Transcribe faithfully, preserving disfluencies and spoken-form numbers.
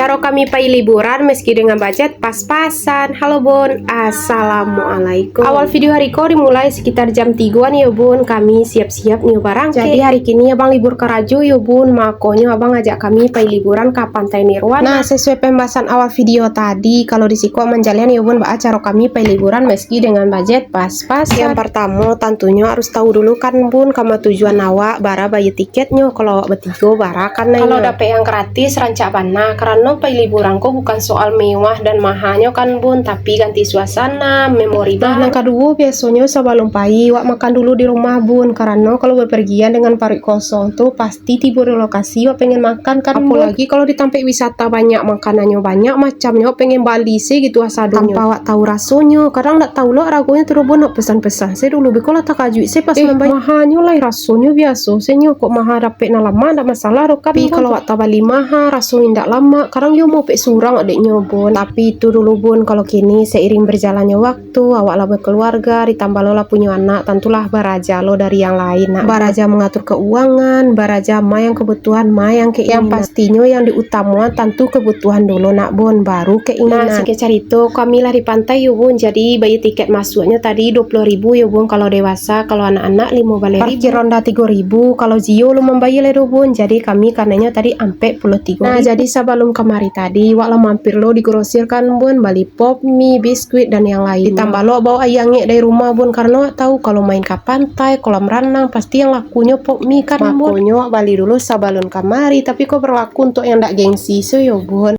Caro kami pai liburan meski dengan bajet pas-pasan. Halo bun, assalamualaikum. Awal video hari ko dimulai sekitar jam tigoan yo bun, kami siap-siap nio barangkek. Jadi hari kini abang libur karajo yo bun, makonyo abang ajak kami pai liburan ka Pantai Nirwana. Nah, sesuai pembahasan awal video tadi, kalau di siko manjalehan yo bun, baa caro kami pai liburan meski dengan bajet pas-pasan. Yang pertamo, tantunyo harus tahu dulu kan bun, kama tujuan awak, bara bayia tiketnyo, kalau awak batigo, bara kan. Kalau dapek yang gratis, rancak bana, karano pai liburan ko bukan soal mewah dan mahanyo kan bun, tapi ganti suasana, memori. Nah, baru. Nan kaduo, biasonyo sabalum pai, awak makan dulu di rumah bun, karano kalau bepergian dengan paruik kosong tu, pasti tibo di lokasi, awak pengen makan kan bun. Apolagi kalau di tampek wisata banyak makanannyo, banyak macamnyo, awak pengen bali se gitu sadonyo. Tanpa awak tahu rasonyo, kadang ndak tahu lo haragonyo tu doh bun, nak pesan-pesan se dulu, beko lah takajuik se pas mambayia. Mahanyo lai rasonyo biaso se nyo, kok maha dapek nan lamak ndak masalah doh kan bun. Tapi kalau awak tabali maha, raso indak lamak, kadang yo mopek surang adeknyo bun. Tapi itu dulu bun, kalau kini seiring berjalannyo waktu, awak lah berkeluarga, ditambah lo lah punyo anak, tantulah baraja lo dari yang lain nak. Baraja mengatur keuangan, baraja ma yang kebutuhan, ma yang keinginan. Yang pastinyo yang diutamoan tantu kebutuhan dulu nak bun, baru keinginan. Nah, singkek carito, kami lah di pantai yo bun, jadi bayia tiket masuknyo tadi duo puluah ribu yo bun kalau dewasa, kalau anak-anak limo baleh ribu. Parkir ronda tigo ribu, kalau Zio lo mambayia lai doh bun, jadi kami kananyo tadi ampek puluah tigo ribu. Nah, jadi sabalum kamari tadi, wak lah mampir lo di grosir kan bun, bali pop mie, biskuit, dan yang lain. Ditambah lo bawa aia angek dari rumah bun, karano wak tahu kalau main ka pantai, kolam ranang, pasti yang lakunyo pop mie kan bun. Makonyo wak bali dulu sabalum kamari, tapi ko berlaku untuk yang ndak gengsi se yo bun.